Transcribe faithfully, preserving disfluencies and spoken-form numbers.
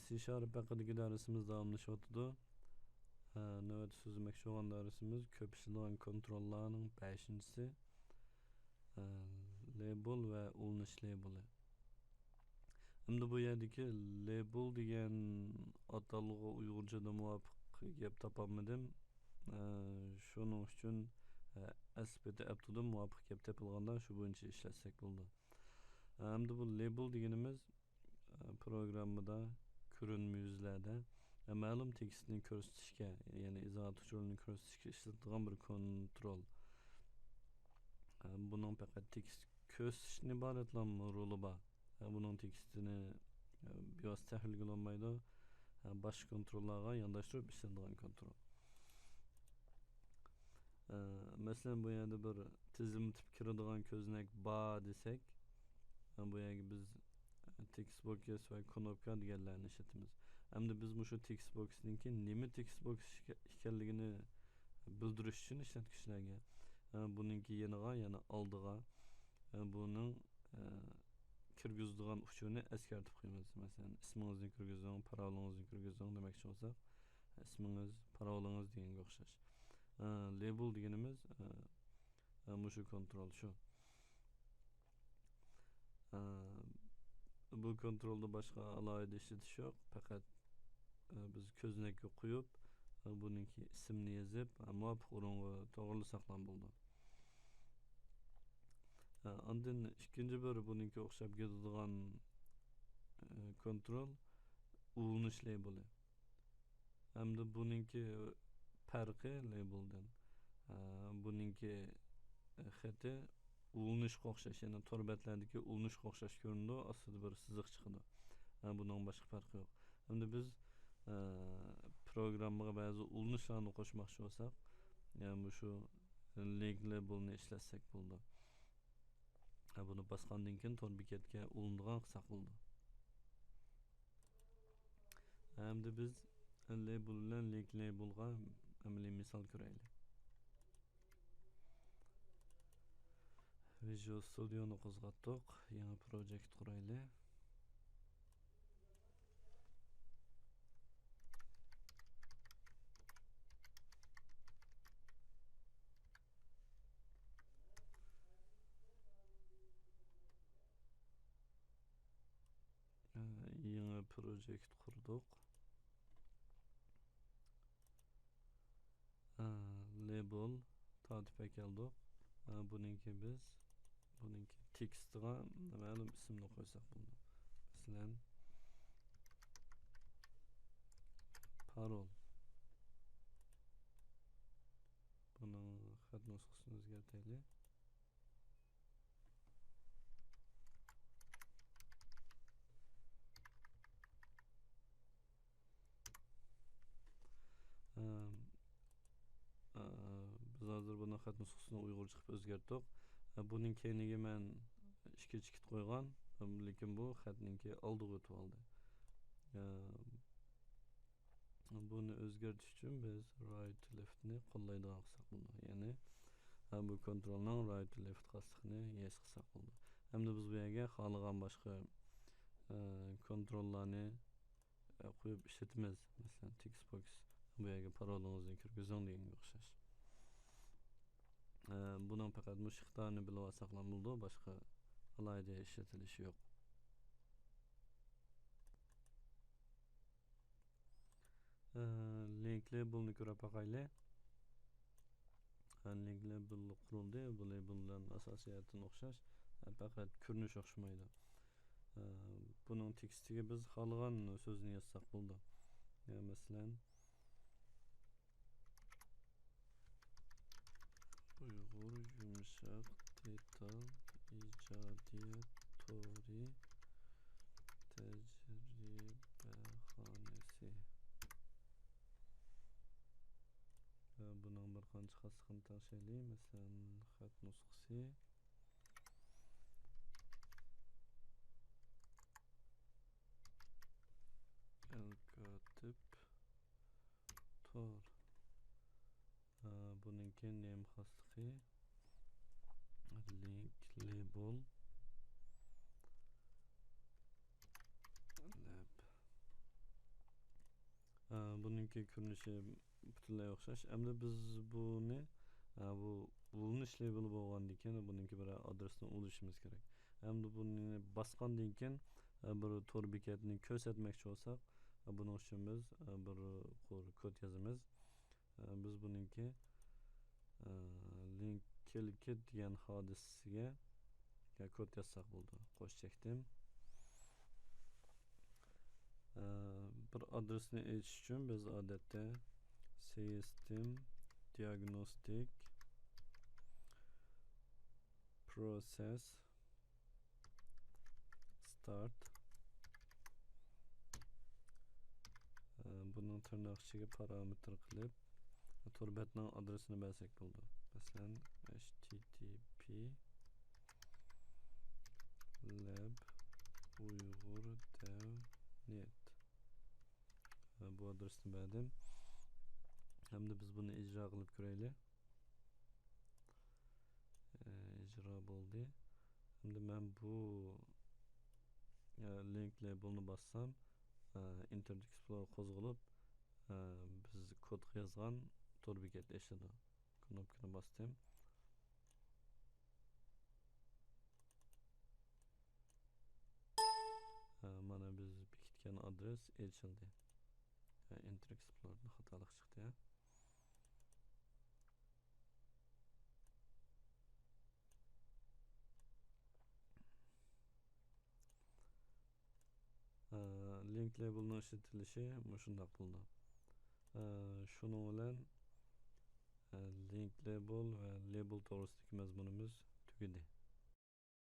سى شارپ ھەققىدىكى دەرسىمىز داۋاملىشىۋاتىدۇ. ئە، نۆۋەتتە سۆزلىمەكچى بولغان دەرسىمىز كۆپ ئىشلىتىدىغان كونتروللارنىڭ بەشىنچىسى، ئە، لېبېل ۋە ئۇلىنىش لېبېلى. ئەمدى بۇ يەردىكى لېبېل دېگەن ئاتالغۇغا ئۇيغۇرچىدا مۇۋاپىق گەپ تاپالمىدىم. ئە، شۇنىڭ ئۈچۈن، ئە، ئەسلى پېتى ئەپ تۇردۇم، مۇۋاپىق گەپ تېپىلغاندا شۇ بويىچە ئىشلەتسەك بولىدۇ. ئە، ئەمدى بۇ لېبېل دېگىنىمىز، ئە، پروگراممىدا كۆرۈنمە يۈزلەردە، ئە، مەلۇم تېكىستنى كۆرسىتىشكە، يەنى ئىزاھات ئۇچۇرىنى كۆرسىتىشكە ئىشلىتىدىغان بىر كونترول. ئە، بۇنىڭ پەقەت تېكىست كۆرسىتىشتىن ئىبارەتلا رولى بار. ئە، بۇنىڭ تېكىستىنى، ئە، بىۋاسىتە تەھلىلگە ئۇلانمايدۇ. ئە، باشقا كونتروللارغا يانداشتۇرۇپ ئىشلىتىدىغان كونترول. ئە، مەسىلەن، بۇ يەردە بىر تىزىملىتىپ كىرىدىغان كۆزنەك بار دېسەك، ئە، بۇ يەرگە بىز، ئە، تېكىست بوكس ۋە كنوپكا دېگەنلەرنى ئىشلىتىمىز. ئەمدى بىز مۇشۇ تېكىست بوكسنىڭكى نېمە تېكىست بوكس ئىكەنلىكىنى بىلدۈرۈش ئۈچۈن ئىشلەتكۈچىلەرگە، ئە، بۇنىڭكى يېنىغا، يەنى ئالدىغا، ئە، بۇنىڭ، ئە، كىرگۈزىدىغان ئۇچۇرنى ئەسكەرتىپ قويىمىز. مەسىلەن، ئىسمىڭىزنى كىرگۈزۈڭ، پاراۋلىڭىزنى كىرگۈزۈڭ دېمەكچى بولساق، ئىسمىڭىز، پاراۋلىڭىز دېگەنگە ئوخشاش. ئە، لېبېل دېگىنىمىز، ئە، ئە، مۇشۇ كونترول شۇ. ئە، بۇ كونترولدا باشقا ئالاھىدە ئىشلىتىش يوق. پەقەت، ئە، بىز كۆزنەككە قويۇپ، ئە، بۇنىڭكى ئىسمىنى يېزىپ، ئە، مۇۋاپىق ئورۇنغا توغرىلىساقلا بولىدۇ. ئە، ئاندىن ئىككىنچى بىر بۇنىڭكى ئوخشاپ كېتىدىغان، ئە، كونترول ئۇلىنىش لېبېلى. ئەمدى بۇنىڭكى پەرقى لېبېلدىن، ئە، بۇنىڭكى خېتى ئۇلىنىشقا ئوخشاش، يەنى تور بەتلەردىكى ئۇلىنىشقا ئوخشاش كۆرۈنىدۇ، ئاستىدا بىر سىزىق چىقىدۇ. ئە، بۇنىڭ باشقا پەرقى يوق. ئەمدى بىز، ئە، پروگراممىغا بەزى ئۇلىنىشلارنى قوشماقچى بولساق، يەنى مۇشۇ لىنك لېبېلنى ئىشلەتسەك بولىدۇ. ھە، بۇنى باسقاندىن كېيىن تور بېكەتكە ئۇلىنىدىغان قىلساق بولىدۇ. ئەمدى بىز لېبېل بىلەن لىنك لېبېلغا ئەمەلىي مىسال كۆرەيلى. ۋىژۇئال ستۇدىيونى قوزغاتتۇق. يېڭى پروجېكت قۇرايلى. ئە، يېڭى پروجېكت قۇردۇق. ئە، لېبېل تارتىپ ئەكەلدۇق. ئە، بۇنىڭكى بىز، بۇنىڭكى تېكىستىغا مەلۇم ئىسىمنى قويساق بولىدۇ. مەسىلەن، پارول. بۇنىڭ خەت نۇسخىسىنى ئۆزگەرتەيلى. ئەم، ئە، بىز ھازىر بۇنىڭ خەت نۇسخىسىنى ئۇيغۇرچە قىلىپ ئۆزگەرتتۇق. ئە، بۇنىڭ كەينىگە مەن ئىككى چېكىت قويغان، ئەم، لېكىن بۇ خەتنىڭكى ئالدىغا ئۆتۈۋالدى. ئەم، بۇنى ئۆزگەرتىش ئۈچۈن بىز رايت لېفتنى قوللايدىغان قىلساق بولىدۇ. يەنى، ھە، بۇ كونترولنىڭ رايت لېفت خاسلىقىنى يېس قىلساق بولىدۇ. ئەمدى بىز بۇ يەرگە خالىغان باشقا، ئە، كونتروللارنى، ئە، قويۇپ ئىشلىتىمىز. مەسىلەن، تېكىست بوكس، بۇ يەرگە پارولىڭىزنى كىرگۈزۈڭ دېگەنگە ئوخشاش. ئە، بۇنىڭ پەقەت مۇشۇ ئىقتىدارىنى بىلىۋالساقلا بولىدۇ، باشقا ئالاھىدە ئىشلىتىلىشى يوق. ئە، لىنك لېبېلنى كۆرۈپ باقايلى. ئە، لىنك لېبېل قۇرۇلدى. بۇ لېبېل بىلەن ئاساسىي جەھەتتىن ئوخشاش. ئە، پەقەت كۆرۈنۈش ئوخشىمايدۇ. ئە، بۇنىڭ تېكىستىگە بىز خالىغان سۆزنى يازساق بولىدۇ. يا، مەسىلەن، ئۇيغۇر يۇمشاق دېتال ئىجادىيەت تورى تەجرىبىخانىسى. ۋە بۇنىڭ بىر قانچە خاسلىقىنى تەڭشەيلى. مەسىلەن، خەت نۇسخىسى. ئەلكاتىپ تور. ئە، بۇنىڭكى نېمە خاسلىقى؟ لىنك لېبېل لەب. كۆرۈنۈشى پۈتۈنلەي ئوخشاش. ئەمدى بىز بۇنى، ئە، بۇ ئۇلىنىش لېبېلى بولغاندىن كېيىن بۇنىڭكى بىر ئادرېسنى ئۇلىشىمىز كېرەك. ئەمدى بۇنى باسقاندىن كېيىن، ئە، بىر تور بېكەتنى كۆرسەتمەكچى بولساق، ئە، بۇنىڭ ئۈچۈن بىز، ئە، بىر قۇر كود يازىمىز. ئە، بىز بۇنىڭكى، ئە، لىنك كىل كىت دېگەن ھادىسىسىگە كود يازساق بولىدۇ. قوش چەكتىم. ئە، بىر ئادرېسنى ئېچىش ئۈچۈن بىز ئادەتتە سىستېم دىئاگنوستىك پروسېس ستارت، ئە، بۇنىڭ تىرناق ئىچىگە پارامېتىر قىلىپ، تور بەتنىڭ ئادرېسىنى بەرسەك بولىدۇ. مەسىلەن، ھەچ تى تى پى لەب ئۇيغۇر دەۋ نېت. بۇ ئادرېسنى بەردىم. ھەمدە بىز بۇنى ئىجرا قىلىپ كۆرەيلى. ئىجرا بولدى. ئەمدى مەن بۇ، ئە، لىنك لېبېلنى باسسام، ئە، ئىنتېرنېت ئېكسپلورېر قوزغىلىپ، ئە، بىز كودقا يازغان تور بېكەت ئېچىلىدۇ. كنوپكىنى باستىم. ئە، مانا بىز بېكىتكەن ئادرېس ئېچىلدى. ئە، ئىنتېرنېت ئېكسپلورېردىن خاتالىق چىقتى. ئە، لىنك لېبېلنىڭ ئىشلىتىلىشى مۇشۇنداق بولىدۇ. ئە، شۇنىڭ بىلەن، ئە، لىنك لېبېل ۋە لېبېل توغرىسىدىكى مەزمۇنىمىز تۈگىدى.